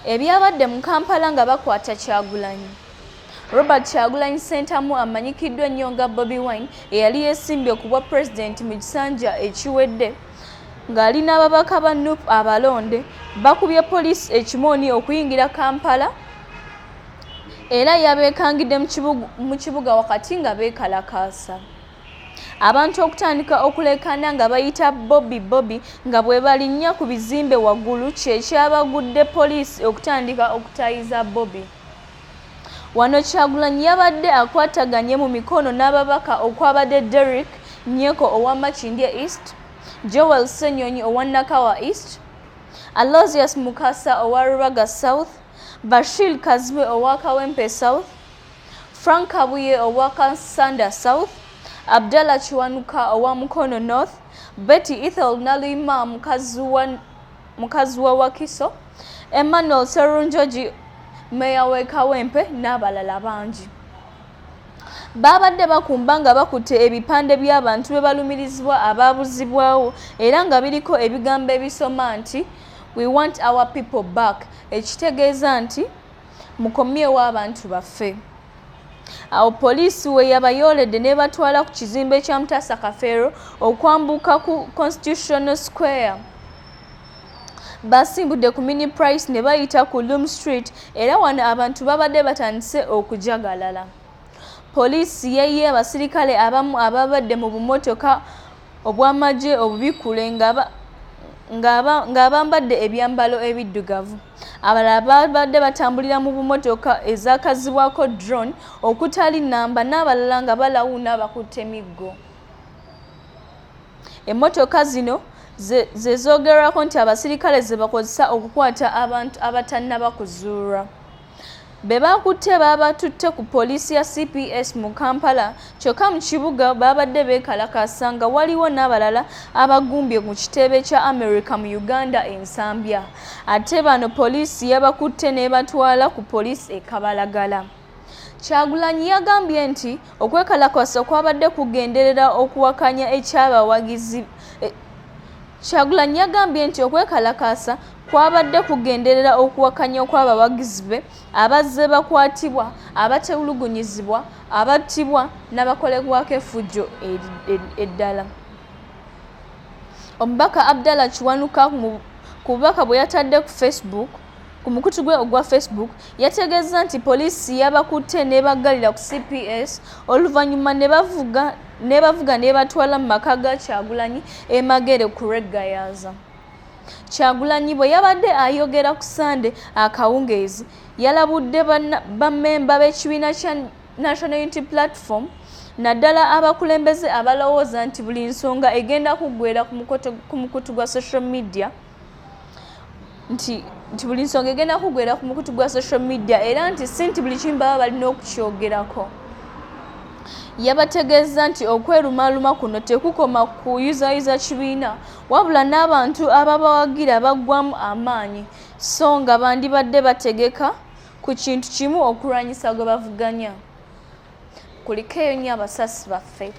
Ebyabadde mu Kampala nga bakwata Kyagulanyi. Robert Kyagulanyi Ssentamu amanyikiddwa ennyo nga Bobi Wine eyali yeesimbye ku bwa pulezidenti mu kisanja ekiwedde ng'ali n'ababaka ba nup abalonde bakubye poliisi ekimooni okuyingira Kampala era yabeekangidde mu kibuga wakati nga beekalakaasa. Abantu okutandika okuleekaana nga bayita Bobi Bobi nga bwe balinnya ku bizimbe waggulu kye kyabagudde poliisi okutandika okutaayiza Bobi. Wano Kyagulanyi yabadde akwataganye mu mikono n'ababaka okwabadde Derrick Nyeko owa Makindye East, Joel Ssenyonyi owa Nakawa East, Aloysius Mukasa owa Rubaga South, Bashir Kazibwe owa Kawempe South, Frank Kabuye owa Kansanda South, Abdallah Kiwanuka owa Mukono North, Betty Ethel Naluyima mukazi wa Wakiso, Emmanuel Serunjogi meeya w'e Kawempe n'abalala bangi. Baabadde bakumba nga bakutte ebipande by'abantu be balumirizibwa abaabuzibwawo era nga biriko ebigambo ebisoma nti We want our people back ekitegeeza nti Mukomyewo abantu baffe. Awo poliisi we yabayooledde n'ebatwala ku kizimbe kya Mutaasa Kafeero okwambuka ku Constitutional Square. Basimbudde ku Mini Price ne bayita ku Loom Street era wano abantu babadde batandise okujagalala. Poliisi yayiye abasirikale abamu ababadde mu bumotoka obw'amagye obubikkule ng'abambadde ebyambalo ebiddugavu. Abalala babadde batambulira mu bumotoka ezaakazibwako drone okutali nnamba n'abalala nga balawuna bakutte miggo. Emmotoka zino ze zoogerwako nti abasirikale ze bakozesa okukwata abantu abatannaba kuzuulwa. Be baakutte baabatutte ku poliisi ya cps mu Kampala kyokka mu kibuga baabadde beekalakaasa nga waliwo n'abalala abagumbye mu kitebe kya Amerika mu Uganda e Nsambya. Ate bano poliisi yabakutte n'ebatwala ku poliisi e Kabalagala. Kyagulanyi yagambye nti okwekalakaasa kwabadde kugenderera okuwakanya eky'abawagizi Kyagulanyi yagambye nti okwekalakaasa kwabadde kugenderera okuwakanya okw'abawagizi be abazze bakwatibwa, abatewulugunyizibwa, abattibwa n'abakolebwako effujjo eddala. Omubaka Abdallah Kiwanuka ku bubaka bwe yatadde ku Facebook ku mukutu gwe ogwa Facebook yategeezza nti poliisi yabakutte n'ebaggalira ku cps oluvannyuma ne bavuga n'ebatwala mu maka ga Kyagulanyi e Magere ku lw'e Gayaza. Kyagulanyi bwe yabadde ayogera ku Ssande akawungeezi yalabudde bammemba b'ekibiina kya National Unity Platform naddala abakulembeze abalowooza nti buli nsonga egenda kuggweera ku mukutu gwa social media nti nti buli nsonga egenda kugwera ku mukutu gwa social media era nti si nti buli kimu baba balina okukyogerako. Yabategeezza nti okwerumaaluma kuno tekukoma kuyuzayuza kibiina wabula n'abantu ababawagira baggwamu amaanyi so nga bandibadde bategeka ku kintu kimu okulwanyisa gwe bavuganya. Kulikeeyo nnyo abasasi baffe.